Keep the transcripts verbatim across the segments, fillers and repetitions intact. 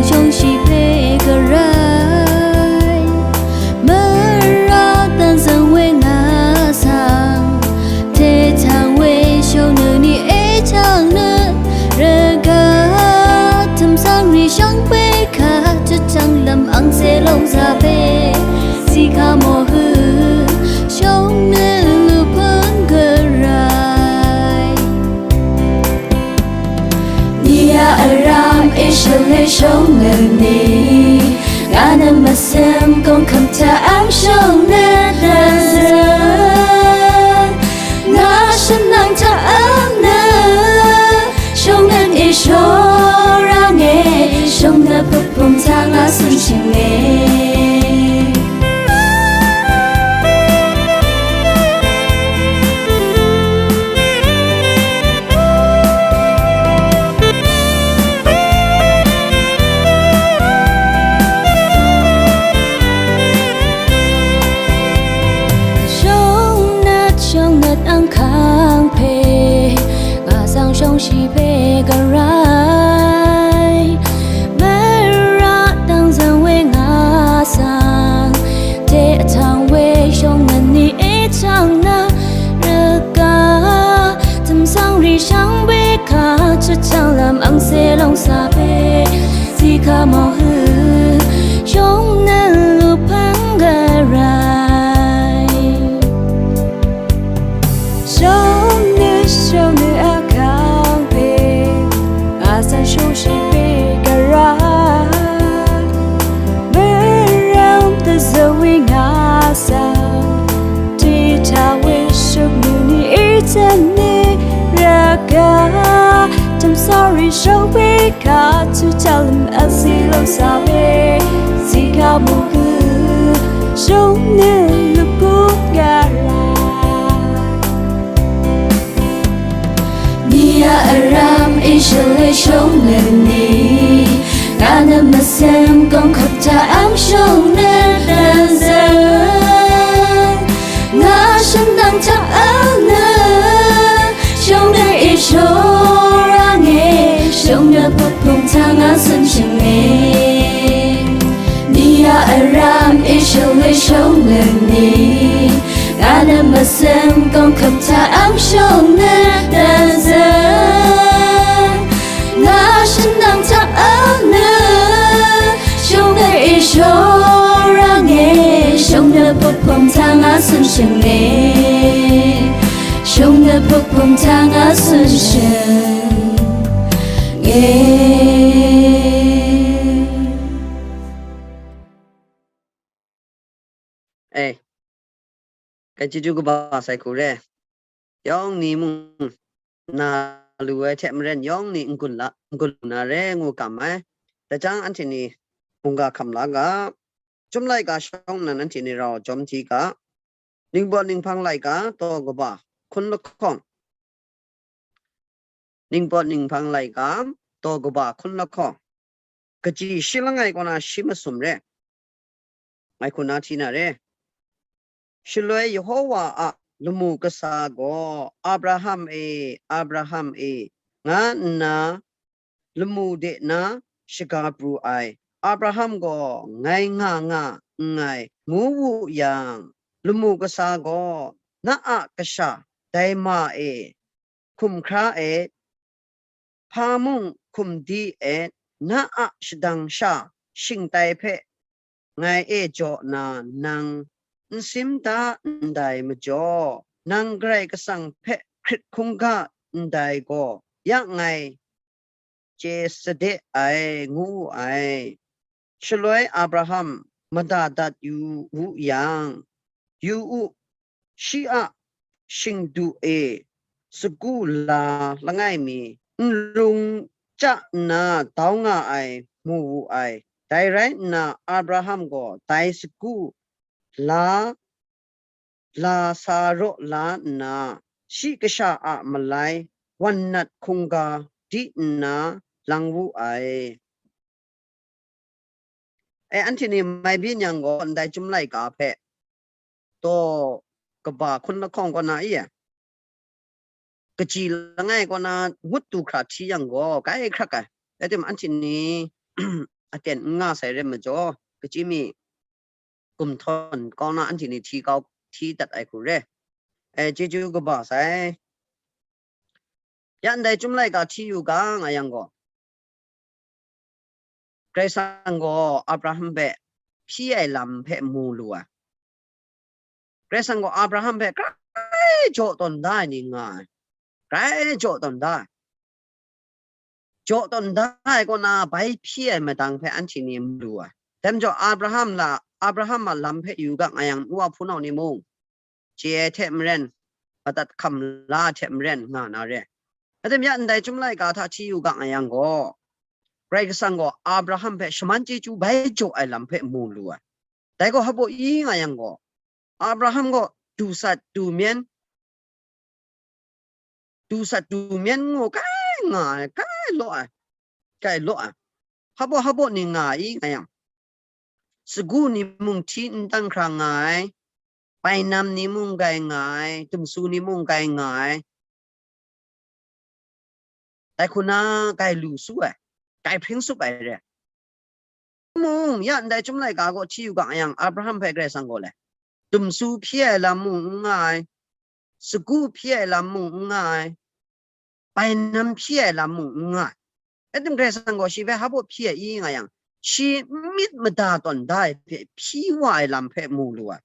shawng shi hpe garai, mara dan zang we nga sang, hte htang we shawng nu ni e htang na, raga, htum sang ri shang hpe hka, jahjang lam ang se long sa hpe, si hka maw hu, shawng nu lu hpun garai. Ni a aram e shaloi shawng na ni, nga na masam kawng hkam hta ang shawng na dan zang, nga shanang hta ang na, shawng na e shawng rang e, shawng na hpuk hpung hta nga tsun shing e. Shawng nat, shawng nat ang hkang hpe, nga sang shawng shi hpe garai, mara dang zang we nga sang, hte htang we shawng nat ni e htang na, raga, htum sang ri shang we hka, jahjang lam ang se long sa hpe, si hka maw hu, shawng na lu hpang garai. Shawng na, shawng na a hkang hpe, nga san shawng shi hpe garai, maram tazawi nga sa, hte hta we shawng nu ni e htan ni, raga, htum sa ri shawng hpe hka, jahjang lam ang se long sa hpe, si hka maw hu, shawng na lu hpun garai. Ni a aram e shaloi shawng na ni, nga na masam kawng hkap hta ang shawng na dan zang, nga shanang hta ang na, shawng na e shawng rang e, shawng na hpuk hpung hta nga tsun shing e. Ni a aram e shawng e shawng na ni, nga na masam kawng hkap hta ang shawng na dan zang, nga shanang hta ang na, shawng na e shawng rang e, shawng na hpuk hpung hta nga tsun shing e. Shawng na hpuk hpung hta nga tsun shing e. Eh, kai chyeju kaba sai hku re. Yawng ni mung na lu ai hte maren yawng ni n-gun la, n-gun lu na re ngu kam ai. Dai jang anhte ni mungga hkam la ga, Chyum laika shawng nnan anhte ni rau jawm hti ga, Ningpawt Ninghpang laika taw kaba hkun lahkawng. Ningpawt Ninghpang laika taw kaba hkun lahkawng. Kaji shi langai kaw na shi masum re. Ngai hku na hti na re. Shaloi Yehowa a lamu kasa gaw, "Abraham e, Abraham e," nga nna lamu de na shaga pru ai. Abraham gaw ngai nga nga nngai, ngu wu yang, lamu kasa gaw, "Na a kasha dai ma e hkum hkra et, hpa mung hkum di et, na a shadang sha shingtai hpe ngai e jaw na nang n sim da ndai majaw, nang Karai Kasang hpe hkrit hkungga ndai gaw, ya ngai chye sade ai," ngu wu ai. Shaloi Abraham mada dat yu wu yang, yu u, shi a shingdu e sagu la langai mi nlung chya nna dau nga ai mu wu ai. Dai rai nna, Abraham gaw dai sagu la la sa raw la nna, shi kasha a malai wan nat hkungga di nna lang wu ai. E, anhte ni mai byin yang gaw, ndai Chyum laika hpe taw kaba hkun lahkawng kaw na i e, kaji langai kaw na ngut du hkra hti yang gaw, kai hkrak ai. Rai timung, anhte ni aten n nga sai re majaw, kachyi mi gumhtawn kau na anhte ni hti kau, hti dat ai hku re. E, chyeju kaba sai. Ya ndai Chyum laika hti yu ga nga yang gaw, Karai Kasang gaw Abraham hpe hpyi ai lam hpe mu lu ai. Karai Kasang gaw Abraham hpe grai jaw tawn da ai ni nga ai. Grai jaw tawn da ai. Jaw tawn da ai kaw na bai hpyi ai madang hpe anhte ni mu lu ai. Dai majaw Abraham la, Abraham a lam hpe yu ga nga yang, nu a hpunau ni mung, chye ai hte maren, madat hkam la ai hte maren nga na re. Aten ya ndai Chyum laika hta hti yu ga nga yang gaw, Karai Kasang gaw Abraham hpe shaman chyeju bai jaw ai lam hpe mu lu ai. Dai gaw hpabaw i nga yang gaw, Abraham gaw du sat du myen, du sat du myen ngu kai nga ai, kai law ai, kai law ai. Hpabaw hpabaw ni nga i nga yang, sagu ni mung hti n tang hkra nga ai, bainam ni mung kai nga ai, dumsu ni mung kai nga ai. Dai hku na kai lu su ai, kai hpring sup ai re. Mung, ya ndai Chyum laika gaw hti yu ga nga yang, Abraham hpe Karai Kasang gaw le, dumsu hpyi ai lam mung n nga ai, sagu hpyi ai lam mung n nga ai, bainam hpyi ai lam mung n nga ai. Aten Karai Kasang gaw shi hpe hpabaw hpyi ai i nga yang, shi myit mada tawn da ai hpe hpyi wa ai lam hpe mu lu ai.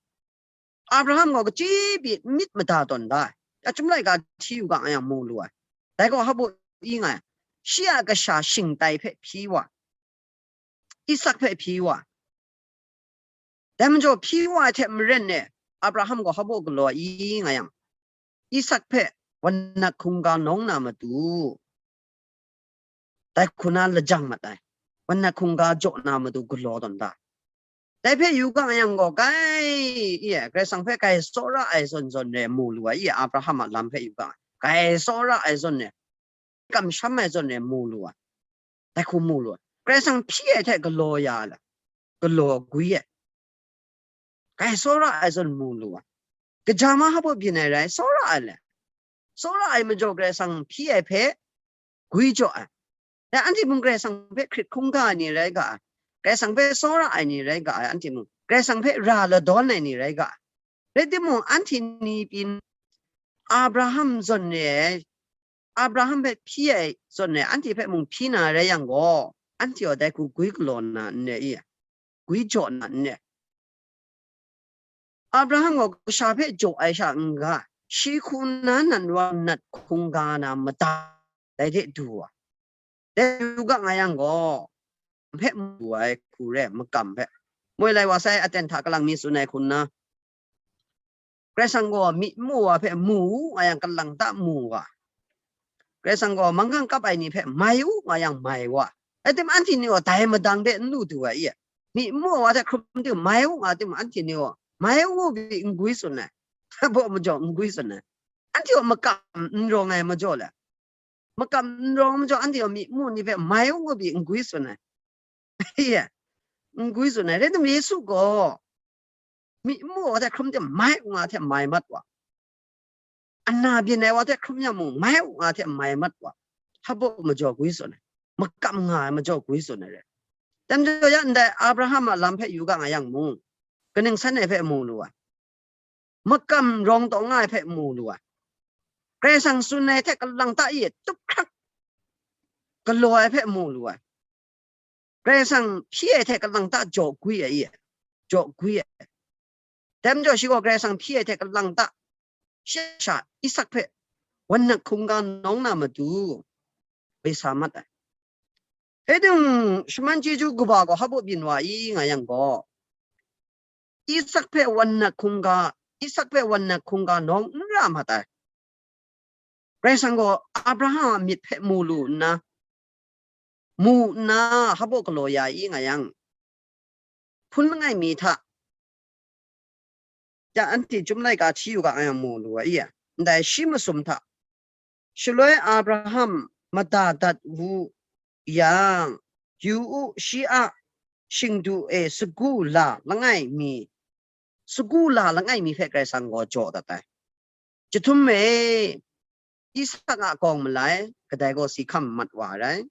Abraham gaw kachyi pyi myit mada tawn da ai. Ya Chyum laika hti yu ga nga yang mu lu ai. Dai gaw hpabaw i nga ai. Shi a kasha shingtai hpe hpyi wa, Isak hpe hpyi wa. Dai majaw hpyi wa ai hte maren e, Abraham gaw hpabaw galaw i nga yang, Isak hpe wan nat hkungga nawng na matu, dai hku na lajang mat ai, wan nat hkungga jaw na matu galaw tawn da. Dai hpe yu ga yang gaw, kai, i e, Karai Kasang hpe kai tsawra ai zawn zawn re mu lu ai, i e, Abraham a lam hpe yu ga, kai tsawra ai zawn re, kamsham ai zawn re mu lu ai, dai hku mu lu ai. Karai Kasang hpyi ai hte galaw ya ai le, galaw gwi ai, kai tsawra ai zawn mu lu ai. Kaja ma hpabaw byin ai rai, tsawra ai le, tsawra ai majaw Karai Kasang hpyi ai hpe gwi jaw ai. Dai anhte mung Karai Kasang hpe hkrit hkungga ai ni rai ga ai, Karai Kasang hpe tsawra ai ni rai ga ai, anhte mung Karai Kasang hpe ra ladawn ai ni rai ga ai. Rai timung, anhte ni pyi n, Abraham zawn re ai, Abraham hpe hpyi ai zawn re ai, anhte hpe mung hpyi na rai yang gaw, anhte gaw dai hku gwi galaw nna n re i? Gwi jaw nna n re? Abraham gaw kasha hpe jaw ai sha n ga, shi hku nna nan wan nat hkungga na mada, dai de du ai. Dai du ga nga yang gaw, hpe mu ai hku re ai, makam hpe. Moi lai wa sai, aten hta kalang mi tsun ai hku nna, Karai Kasang gaw myi n mu wa hpe mu u nga yang, kalang ta mu wa. Karai Kasang gaw manghkang kap ai ni hpe mai u nga yang, mai wa. Rai timung, anhte ni gaw dai madang de n lu du ai i? Myi n mu wa hte hkrum ting mai u nga timung, anhte ni gaw mai u bi n gwi tsun ai. Hpabaw majaw n gwi tsun ai. Anhte gaw makam n rawng ai majaw le, makam n rawng majaw, anhte gaw myi n mu ni hpe mai u nga bi n gwi tsun ai. N gwi tsun ai. Rai timung, Yesu gaw myi n mu wa hte hkrum ting mai u nga hte mai mat wa, ana byin ai wa hte hkrum yang mung mai u nga hte mai mat wa, hpabaw majaw gwi tsun ai, makam nga ai majaw gwi tsun ai re. Dai majaw ya ndai Abraham a lam hpe yu ga nga yang mung, kaning san ai hpe mu lu ai, makam rawng taw nga ai hpe mu lu ai, Karai Kasang tsun ai hte kalang ta i tup hkrak galaw ai hpe mu lu ai, Karai Kasang hpyi ai hte kalang ta jaw gwi ai i? Jaw gwi ai. Dai majaw shi gaw Karai Kasang hpyi ai hte kalang ta, shi a sha Isak hpe wan nat hkungga nawng na matu, bai sa mat ai. Rai timung, shaman chyeju kaba gaw hpabaw byin wa i nga yang gaw, Isak hpe wan nat hkungga, Isak hpe wan nat hkungga nawng n ra mat ai. Karai Kasang gaw Abraham a myit hpe mu lu nna, mu nna, hpabaw galaw ya i nga yang, hpun langai mi hta, ya anhte Chyum laika hti yu ga nga yang mu lu ai i? Ndai shi masum hta, shaloi Abraham mada dat wu yang, yu u, shi a shingdu e sagu la langai mi, sagu la langai mi hpe Karai Kasang gaw jaw dat ai. Jahtum e, Isak a gawng malai, kadai gaw si hkam mat wa ai.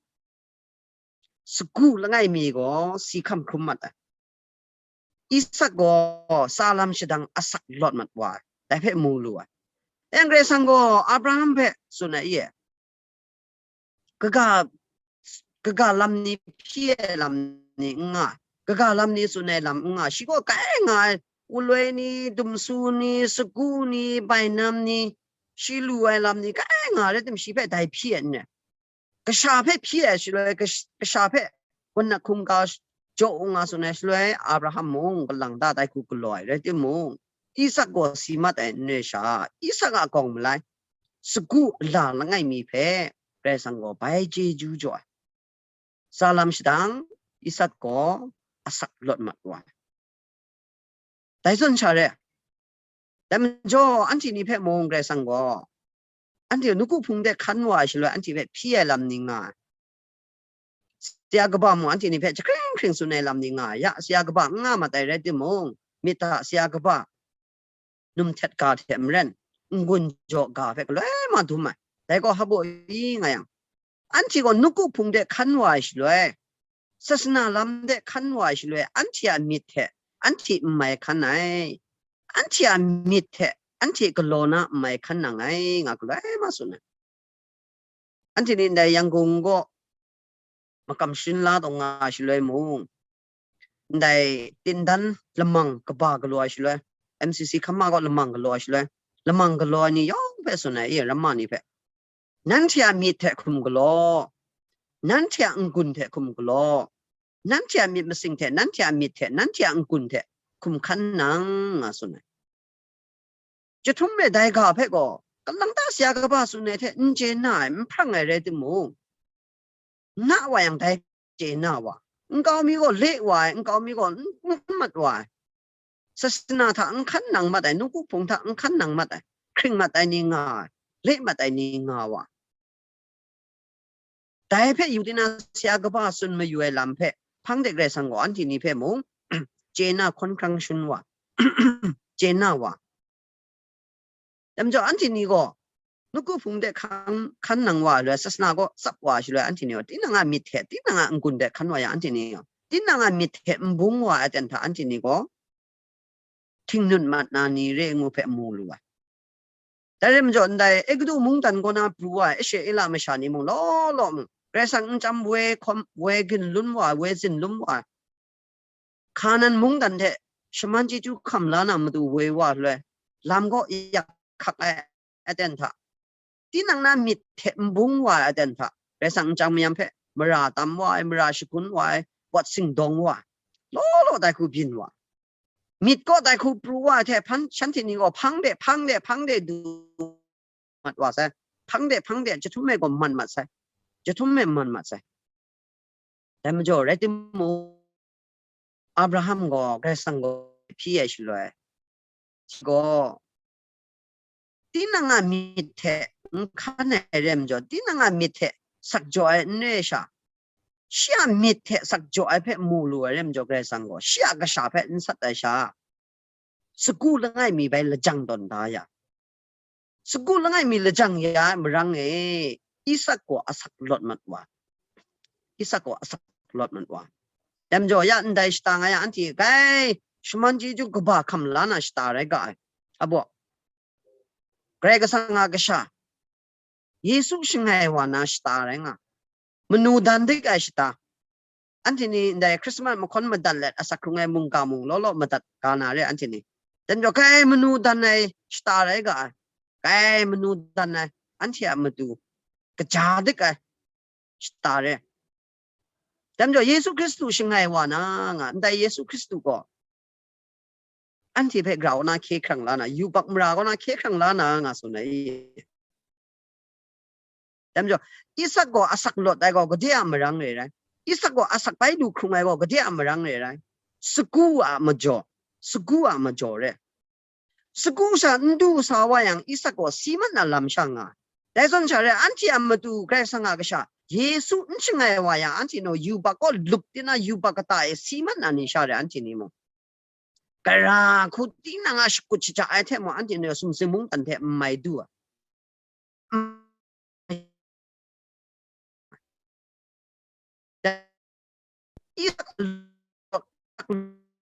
sagu langai mi gaw si hkam hkrum mat ai. Isak gaw tsa lam shadang asak lawt mat wa ai, dai hpe mu lu ai. Yang Karai Kasang gaw Abraham hpe tsun ai, e, kaga, kaga lam ni hpyi ai lam ni n nga, kaga lam ni tsun ai lam n nga, shi gaw kai nga ai, wuloi ni, dumsu ni, sagu ni, bainam ni, shi lu ai lam ni kai nga rai tim, shi hpe dai hpyi ai n rai. Kasha hpe hpyi ai shaloi, kash-, kasha hpe wan na hkum ga sh-, jaw u nga tsun ai shaloi, Abraham mung kalang ta tai hku galaw ai rai timung, Isak gaw si mat ai n re sha, Isak a gawng malai, sagu ala langai mi hpe Karai Kasang gaw bai chyeju jaw ai. Tsa lam shadang, Isak gaw asak lawt mat wa ai. Dai zawn sha re, dai majaw, anhte ni hpe mung Karai Kasang gaw, anhte nawku hpung de hkan wa ai shaloi, anhte hpe hpyi ai lam ni nga ai. Sara kaba mung anhte ni hpe jahkring hkring tsun ai lam ni nga ai. Ya, sara kaba n nga mat ai rai timung, myit hta sara kaba num htet ga hte maren, n-gun jaw ga hpe galoi ma dum ai. Dai gaw hpa baw i nga yang, anhte gaw nawku hpung de hkan wa ai shaloi, sasana lam de hkan wa ai shaloi, anhte a myit hte anhte n mai hkan ai, anhte a myit hte anhte galaw na n mai hkan nang ai, nga galoi ma tsun ai. Anhte ni ndai Yangon gaw makam sharin la taw nga ai shaloi mung, ndai tindan lamang kaba galaw ai shaloi, M C C hkam ma gaw lamang galaw ai shaloi, lamang galaw ai ni yawng hpe tsun ai, e, ramma ni hpe, nanhte a myit hte hkum galaw, nanhte a n-gun hte hkum galaw, nanhte a myit masing hte, nanhte a myit hte, nanhte a n-gun hte hkum hkan nang, nga tsun ai. Jahtum e dai ga hpe gaw, kalang ta sara kaba tsun ai hte n chye na ai, n hprang ai rai timung, na wa yang dai chye na wa, nkau mi gaw le wa ai, nkau mi gaw n, n mat wa ai, sasana hta n hkan nang mat ai, nawku hpung hta n hkan nang mat ai, hkring mat ai ni nga ai, le mat ai ni nga wa. Dai hpe yu tina sara kaba tsun mayu ai lam hpe, hpang de Karai Kasang gaw anhte ni hpe mung chye na hkawn hkrang shangun wa, chye na wa. Dai majaw anhte ni gaw nawku hpung de hkan, hkan nang wa ai shaloi, sasana gaw tsap wa ai shaloi, anhte ni gaw tinang a myit hte, tinang a n-gun de hkan wa yang, anhte ni gaw tinang a myit hte n bung wa ai aten hta anhte ni gaw htingnut mat na ni re ngu hpe mu lu ai. Dai rai majaw, ndai Egutu mungdan kaw na pru wa ai Israela masha ni mung law law mung, Karai Kasang nchyam woi hkawm, woi ginlum wa ai, woi zinlum wa ai, Hkanan mungdan hte shaman chyeju hkam la na matu woi wa ai shaloi, lam gaw yak hkak ai aten hta, tinang na myit hte n bung wa ai aten hta, Karai Kasang nchyam mayam hpe mara tam wa ai, mara shagun wa ai, wat singdawng wa ai, law law dai hku byin wa ai. Myit gaw dai hku pru wa ai hte hpan, shanhte ni gaw hpang de, hpang de, hpang de du mat wa sai. Hpang de, hpang de, jahtum e gaw man mat sai. Jahtum e man mat sai. Dai majaw rai timung, Abraham gaw Karai Kasang gaw hpyi ai shaloi, shi gaw tinang a myit hte n hkan ai rai majaw, tinang a myit hte sak jaw ai n re ai sha, shi a myit hte sak jaw ai hpe mu lu ai rai majaw, Karai Kasang gaw shi a kasha hpe n sat ai sha, sagu langai mi bai lajang tawn da ya, sagu langai mi lajang ya ai marang e, Isak gaw asak lawt mat wa, Isak gaw asak lawt mat wa. Dai majaw, ya ndai shata nga ya, anhte kai shaman chyeju kaba hkam la na shata rai ga ai. Abaw, Karai Kasang a kasha, Yesu shangai wa na shata rai nga, manu dan dik ai shata. Anhte ni ndai Krismas mahkawn madat let asak hkrung ai mungga mung law law madat ga na re, anhte ni. Dai majaw, kai manu dan ai shata rai ga ai, kai manu dan ai, anhte a matu kaja dik ai shata re. Dai majaw, Yesu Hkristu shangai wa na nga, ndai Yesu Hkristu gaw anhte hpe gara kaw na hkye hkrang la na, yubak mara kaw na hkye hkrang la na nga tsun ai. Dai majaw, Isak gaw asak lawt ai gaw gade a marang re rai? Isak gaw asak bai lu hkrung ai gaw gade a marang re rai? Sagu a majaw, sagu a majaw re. Sagu sha n du sa wa yang, Isak gaw si mat na lam sha nga ai. Dai zawn sha re, anhte a matu Karai Kasang a kasha Yesu n shangai wa yang, anhte naw yubak gaw lup tina yubak kata e si mat na ni sha re, anhte ni mung gara hku tinang a shakut shaja ai hte mung, anhte ni sumsing mungdan hte n mai du ai. Isak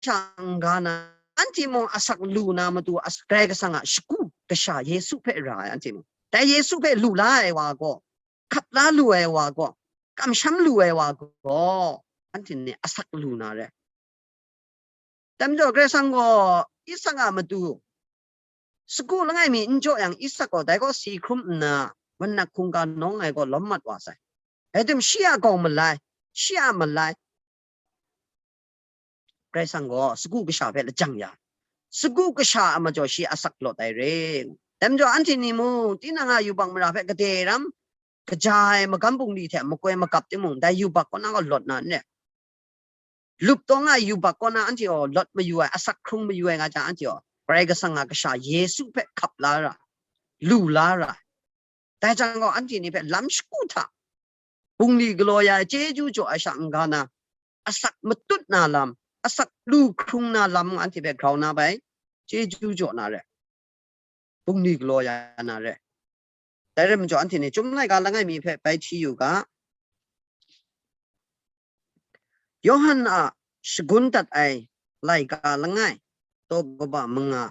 sha n-ga na, anhte mung asak lu na matu as-, Karai Kasang a shagu kasha Yesu hpe ra ai anhte mung. Dai Yesu hpe lu la ai wa gaw, hkap la lu ai wa gaw, kamsham lu ai wa gaw, anhte ni asak lu na re. Dai majaw Karai Kasang gaw Isak a matu sagu langai mi n jaw yang, Isak gaw dai gaw si hkrum nna, mannak hkungga nawng ai gaw lawm mat wa sai. Rai tim, shi a gawng malai, shi a malai, Karai Kasang gaw sagu kasha hpe lajang ya, sagu kasha a majaw shi asak lawt ai re. Dai majaw anhte ni mung, tinang a yubak mara hpe gade ram, kaja ai magam bungli hte makoi magap timung, dai yubak kaw na gaw lawt na n re. Lup tawng a yubak kaw na anhte gaw lawt mayu ai, asak hkrung mayu ai nga jang, anhte gaw Karai Kasang a kasha Yesu hpe hkap la ra, lu la ra. Dai jang gaw, anhte ni hpe lam shagu hta, bungli galaw ya ai, chyeju jaw ai sha n-ga na, asak matut na lam, asak lu hkrung na lam, anhte hpe grau na bai, chyeju jaw na re, bungli galaw ya na re. Dai rai majaw, anhte ni Chyum laika langai mi hpe bai hti yu ga. Yawhan a shagun dat ai laika langai, taw kaba manga.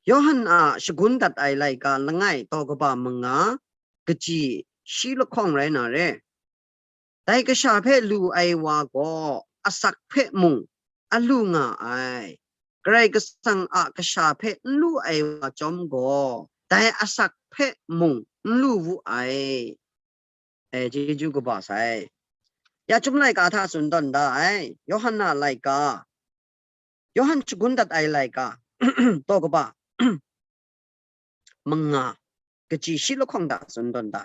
Yawhan a shagun dat ai laika langai, taw kaba manga, kaji shi lahkawng rai na re. Dai kasha hpe lu ai wa gaw asak hpe mung a lu nga ai. Karai Kasang a kasha hpe n lu ai wa chyawm gaw, dai asak hpe mung n lu wu ai. E, chyeju kaba sai. Ya Chyum laika hta tsun tawn da ai, Yawhan a laika, Yawhan shagun dat ai laika, taw kaba manga, kaji shi lahkawng hta tsun tawn da.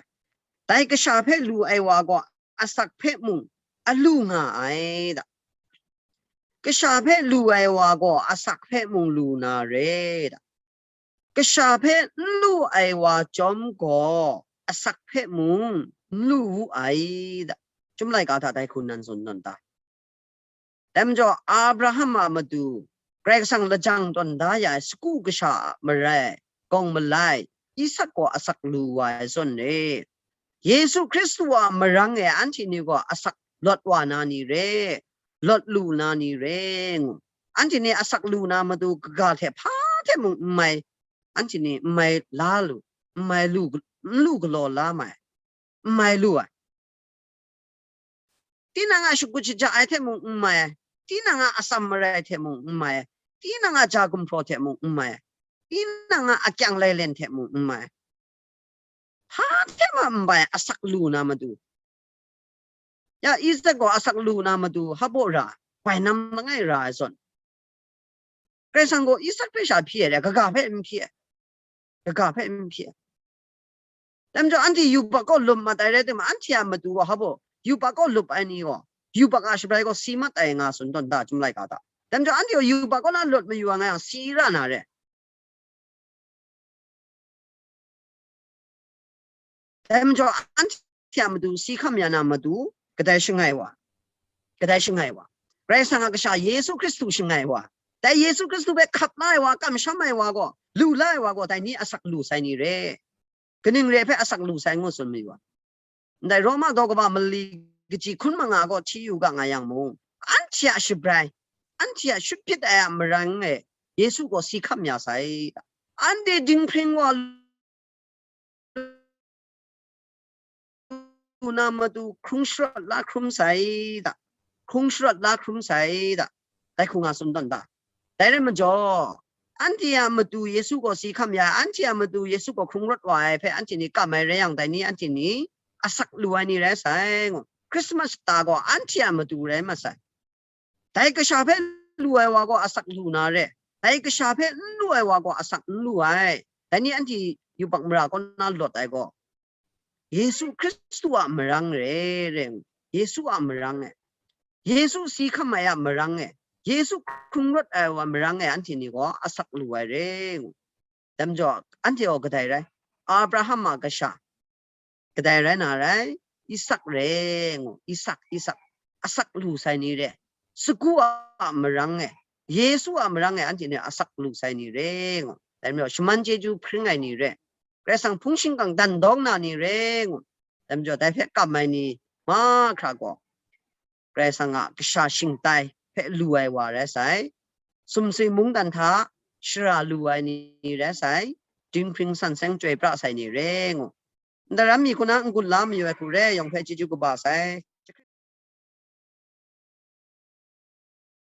Dai kasha hpe lu ai wa gaw asak hpe mung a lu nga ai da. Kasha hpe lu ai wa gaw asak hpe mung lu na re da. Kasha hpe n lu ai wa chyawm gaw, asak hpe mung n lu wu ai da. Chyum laika hta dai hku nan tsun tawn da. Dai majaw, Abraham a matu Karai Kasang lajang tawn da ya ai sagu kasha a marai, gawng malai, Isak gaw asak lu wa ai zawn re. Yesu Hkristu a marang e anhte ni gaw asak lawt wa na ni re, lawt lu na ni re ngu. Anhte ni asak lu na matu kaga hte hpa hte mung n mai, anhte ni n mai la lu, n mai lu, n lu galaw la mai, n mai lu ai. Tinang a shakut shaja ai hte mung n mai ai, tinang a atsam marai hte mung n mai ai, tinang a ja gumhpraw hte mung n mai ai, tinang a akyang lailen hte mung n mai ai. Hpa hte ma n bai asak lu na matu. Ya, Isak gaw asak lu na matu hpa baw ra, bai nam langai ra ai zawn. Karai Kasang gaw Isak hpe sha hpyi ai, kaga hpe n hpyi ai. Kaga hpe n hpyi ai. Dai majaw, anhte yubak kaw lup mat ai rai timung, anhte a matu gaw hpa baw, yubak kaw lup ai ni gaw, yubak a shabrai gaw si mat ai nga tsun tawn da, Chyum laika hta. Dai majaw, anhte gaw yubak kaw na lawt mayu ai nga yang, si ra na re. Dai majaw, anhte a matu si hkam ya na matu, kadai shangai wa, kadai shangai wa, Karai Kasang a Kasha Yesu Hkristu shangai wa. Dai Yesu Hkristu hpe hkap la ai wa, kamsham ai wa gaw, lu la ai wa gaw, dai ni asak lu sai ni re. Kaning re hpe asak lu sai ngu tsun mayu ai. Ndai Roma daw kaba mali kaji hkun manga gaw hti yu ga nga yang mung, anhte a shabrai, anhte a shut hpyit ai a marang e Yesu gaw si hkam ya sai. Anhte dinghpring wa lu na matu hkrung sharawt la hkrum sai da, hkrung sharawt la hkrum sai da, dai hku nga tsun tawn da. Dai rai majaw, anhte a matu Yesu gaw si hkam ya, anhte a matu Yesu gaw hkrung rawt wa ai hpe anhte ni kam ai rai yang, dai ni anhte ni asak lu ai ni rai sai ngu. Christmas ta gaw anhte a matu rai masai. Dai kasha hpe lu ai wa gaw asak lu na re, dai kasha hpe n lu ai wa gaw asak n lu ai. Dai ni anhte yubak mara kaw na lawt ai gaw, Yesu Hkristu a marang re, re, Yesu a marang e, Yesu si hkam ai a marang e, Yesu hkrung rawt ai wa marang e, anhte ni gaw asak lu ai re ngu. Dai majaw, anhte gaw kadai rai? Abraham a kasha, kadai rai na rai? Isak re ngu, Isak, Isak, asak lu sai ni re, sagu a marang e, Yesu a marang e, anhte ni asak lu sai ni re ngu. Dai majaw, shaman chyeju hpring ai ni re, Karai Kasang hpung shingkang dan dawng na ni re ngu, dai majaw, dai hpe kam ai ni mahkra gaw, Karai Kasang a kasha shingtai hpe lu ai wa rai sai, sumswi mungdan hta shara lu ai ni rai sai, dinghpring san seng chyoi pra sai ni re ngu, ndaram mi hku na n-gun la mayu ai hku re yawng hpe chyeju kaba sai.